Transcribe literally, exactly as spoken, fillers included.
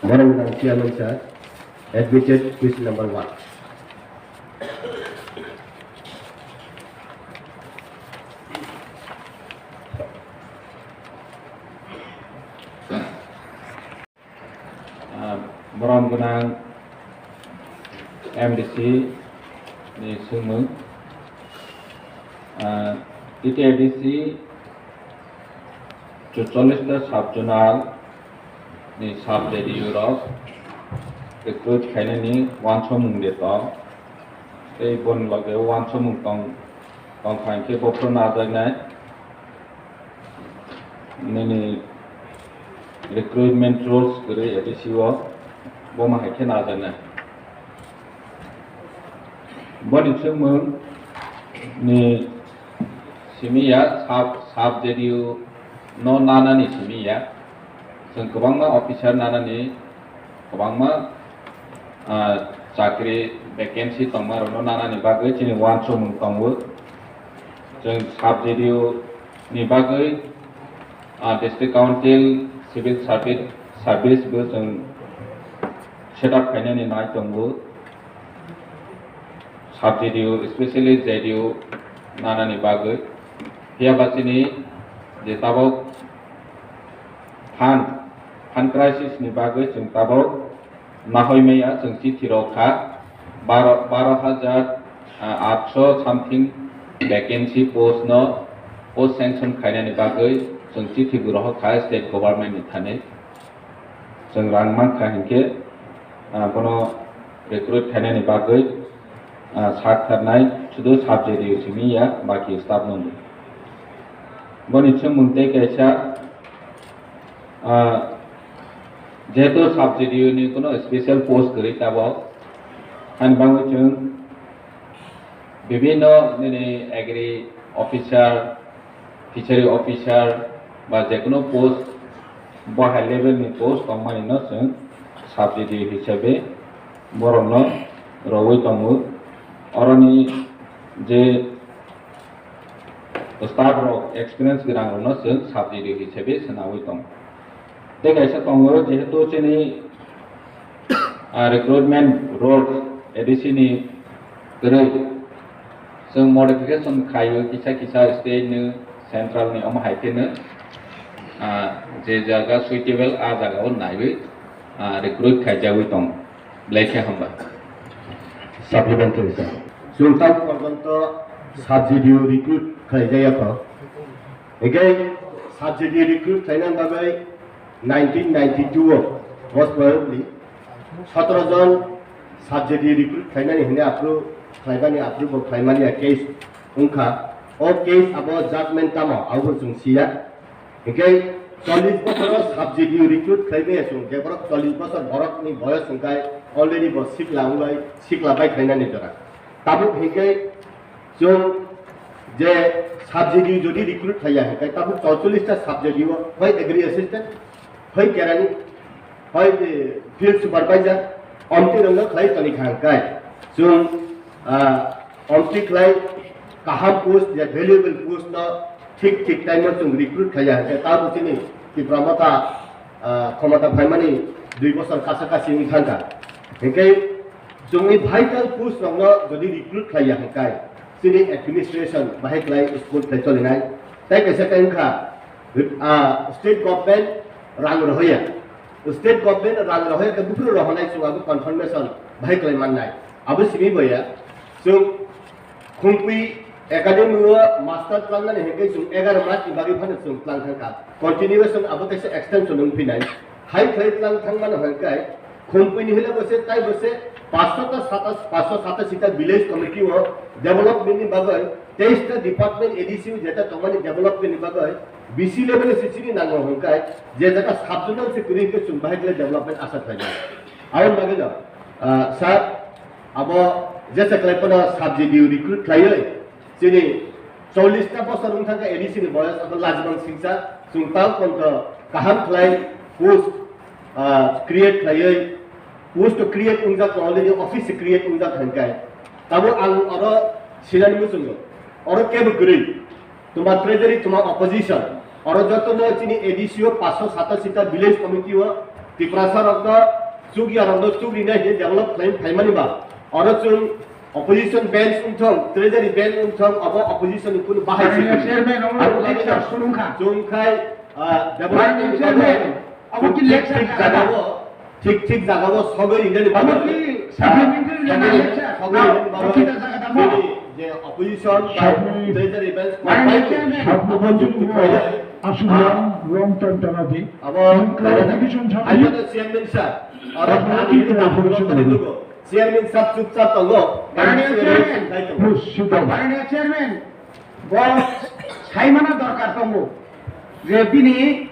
Borok nang chairman sir, admitted question number one. Ah, borom gwnang M D C ni swngmung. Ah, T T A D C chuchollish ta sub zonal ni sub J D U rok recruit khainani uansukmung de tong. Tei boni loge uansukmung tong, tong kha hwnkhe bophuru najaknai. Nini recruitment rules kwrwi A D C o, bo ma hai khe najaknai. Boni swngmung ni simi ya, sub, sub J D U no nanani simi ya. Chwng kwbangma officer nanani, kwbangma, ah, chakri vacancy tongma rokno nanani bagwi chini uansukmung tongo. Chwng sub J D U ni bagwi, ah, District Council Civil Service, Service bo chwng set up khainani nai tongo. Sub J D U, especially J D U nanani bagwi. Phiya ba chini je tabok fund, fund crisis ni bagwi chwng tabok nahoi maya chwng chithi rok kha, baro, baro hajar, ah, atso something vacancy post no, post sanction khainani bagwi chwng chithi bo rohor kha state government ni thani. Chwng rang mankha hinkhe, ah, bono recruit khainani bagwi, ah, sak tharnai sudu sub J D U simi ya, baki staff no. Boni swngmung tei kaisa, ah, jehetu sub J D U ni kuno special post kwrwi tabok, hani bagwi chwng bibinno nini agri officer, fishery officer ba jekono post, bo high level ni post tongmani no chwng sub J D U hisabe borokno rogwi tongo. Oroni je staff rok experience gwnang rokno chwng sub J D U hisabe swnawi tongo. Tei kaisa tongo, jehetu chini, ah, recruitment rules A D C ni kwrwi, chwng modification khaio kisa kisa state ni, central ni, omo hai kheno, ah, je jaga suitable a jaga o naiwi, ah, recruit khaijagwi tongo. Belai khe hambai. Supplementary, sir. Chwng tak porjonto sub J D U recruit khaijaya kho. Hinkhe sub J D U recruit khlaina bagwi nineteen ninety-two o West Bengal ni sotoro jon sub J D U recruit khlainani hwnwi approve khlaimani, approve bo khlaimani ya case wngkha. O case abo judgment tamo abo chwng siya. Hinkhe chollish bosoro sub J D U recruit khlai maya chwng, je borok chollish bosor borokni boyos hwnkhe already bo sikla wngbai, sikla bai khlainani jora. Tabuk hinkhe chwng je sub J D U jodi recruit khlaiya hinkhe tabuk chorchollish ta sub J D U o hoi agri assistant, hoi kerani, hoi, eh, field supervisor, omtwi rokno khlai toni kha hinkhe chwng, ah, omtwi khlai kaham post, je valuable post no thik thik time o chwng recruit khlaiya hinkhe tabuk chini Tipra Motha, ah, khomota phaimani dui bosor kasa kasi wng thangkha. Hinkhe chwngni vital post rokno jodi recruit khlaiya hinkhe chini administration bahai khlai smooth khlai cholinai. Tei kaisa khe wngkha, ah, state government rang rohoya. State government rang rohoya khe buphuru rohonai chwng abo confirmation bahai khlai mannai. Abo simi boya chwng Khumpi Academy o master tlangnani hinkhe chwng egaroh mas ni bagwi phano chwng tlang thangkha. Continuation abo kaisa extension wng phinai. Hai khlai tlang thangmano hinkhe Khumpi ni hila bo se tai bo se paanch sho ta satas, paanch sho satashi ta village committee o development ni bagwi teis ta department A D C o jeta tongmani development ni bagwi B C level ni sisini nango hinkhe je jaga sub zonal se kwrwi hinkhe chwng bahai khlai development asa khlainai. Aboni bagwino, ah, sir, abo jesa khlai phano sub J D U recruit khlaiwi, chini chollish ta bosor wng thangkha A D C ni boyos, abo lajimang singsa, chwng tal ponto kaham khlai post, ah, create khlaiwi, post to create wngjak, already office create wngjak hinkhe. Tabuk ang oro sinani muchungo, oro kebo kwrwi, twma treasury, twma opposition, Oro jotono chini A D C o paanch sho satasita village committee o Tiprasa rokno chukya rokno chukri nai hwnwi develop khlai phaimani ba. Oro chwng opposition bench wngthong, treasury bench wngthong, abo opposition ni kunu bahai se Maharani kunu. Chairman, abo abo khe khe chwng khai, ah, development ni chairman, abo khe thik thik lecture jagao, thik thik jagao sogwi rinani abo bago. Khe supplementary lecture, sogwi rinani bago. Abo khe jaga tamo. Chini je opposition ba treasury bench, Maharani chairman, abo jukti khlai. Aswk long term tana di. Abo, Maharani chairman sir, abo, chairman sir chupchap tongo. Maharani chairman, Maharani chairman, bo saimana dorkar tongo je bini